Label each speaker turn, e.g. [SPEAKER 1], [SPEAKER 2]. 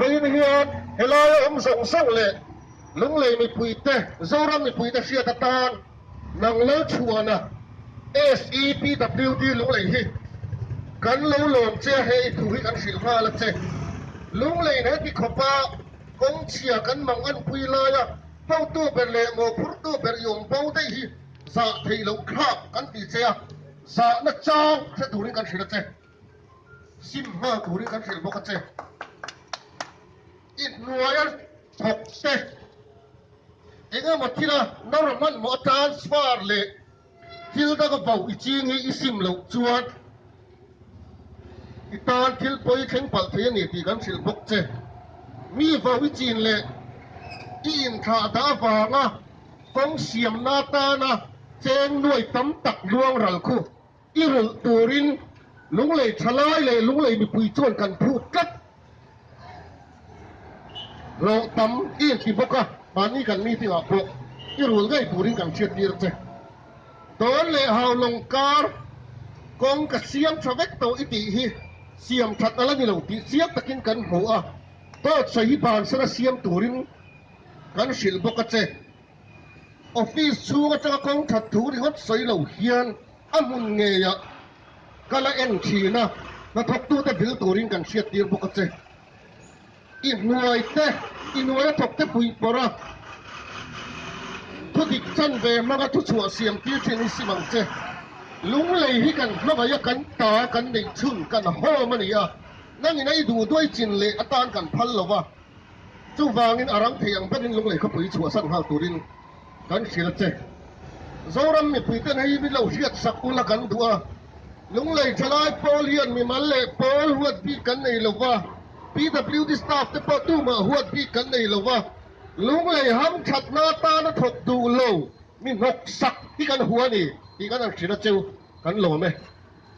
[SPEAKER 1] Vawiin hian helaia awm zawng zawng leh Lunglei mipuite, Zoram mipuite hriat atan nang lo chhuana SEPWD Lunglei hi kan lo lawm che a, he i thu hi kan hrilh nghal a che. Lungleiin heti khawpa kawng chhia kan mang anpui laia hotu ber leh mawhphurtu ber i awm bo daih hi zah theih loh thlak kan ti che a, zahna chang hre turin kan hrilh a che. Sim nghal turin kan hrilh bawk a che. I hnuaia thawk te eng emaw thila nawr hmanhmawh a transfer leh thil danga vo i ching hi i sim loh chuan i tan thil pawi thleng palh thei a ni tih kan hrilh bawk che. Mi vo i chin leh i inthlah dah avanga kawng siamna atana cheng nuai tam tak luang ral khu I rulh turin Lunglei thalai leh Lunglei mipui chuan kan phut tlat. Hlawh tam i inti bawk a, mahni kan meeting ah pawh i rulh ngei turin kan hriat tir che. Dawn leh Haulawng kar kawng ka siam tha vek tawh i tih hi siam that a la ni lo tih chiang takin kan hmu a, dawt sawi hi bansan a siam turin kan hrilh bawk a che. Office chhung atanga kawng that thu ringawt sawi lo hian a hmun ngeiah ka la en thin a, hnathawktute vil turin kan hriattir bawk a che. I hnuai te, i hnuaia thawkte puih pawrh a, thudik chan ve hmanga thuchhuah siam tir thin hi sim ang che. Lunglei hi kan hmangaih a, kan ta, kan neih chhun, kan home a ni a, nangin a i duh duai chin leh atan kan phal lo va. Chuvangin a rang thei ang berin Lunglei khawpui chhuahsan nghal turin kan hrilh a che. Zoram mipuiten hei min lo hriat sak ula kan duh a, Lunglei thalai pawl hian mimal leh pawl huat bik kan nei lo va, PWD staff te pawh tumah huat bik kan nei lo va, Lunglei hamthatna atana thawk duh lo mi hnawk sak hi kan hua a ni tih kan han hrilh a cheu kan lawm e.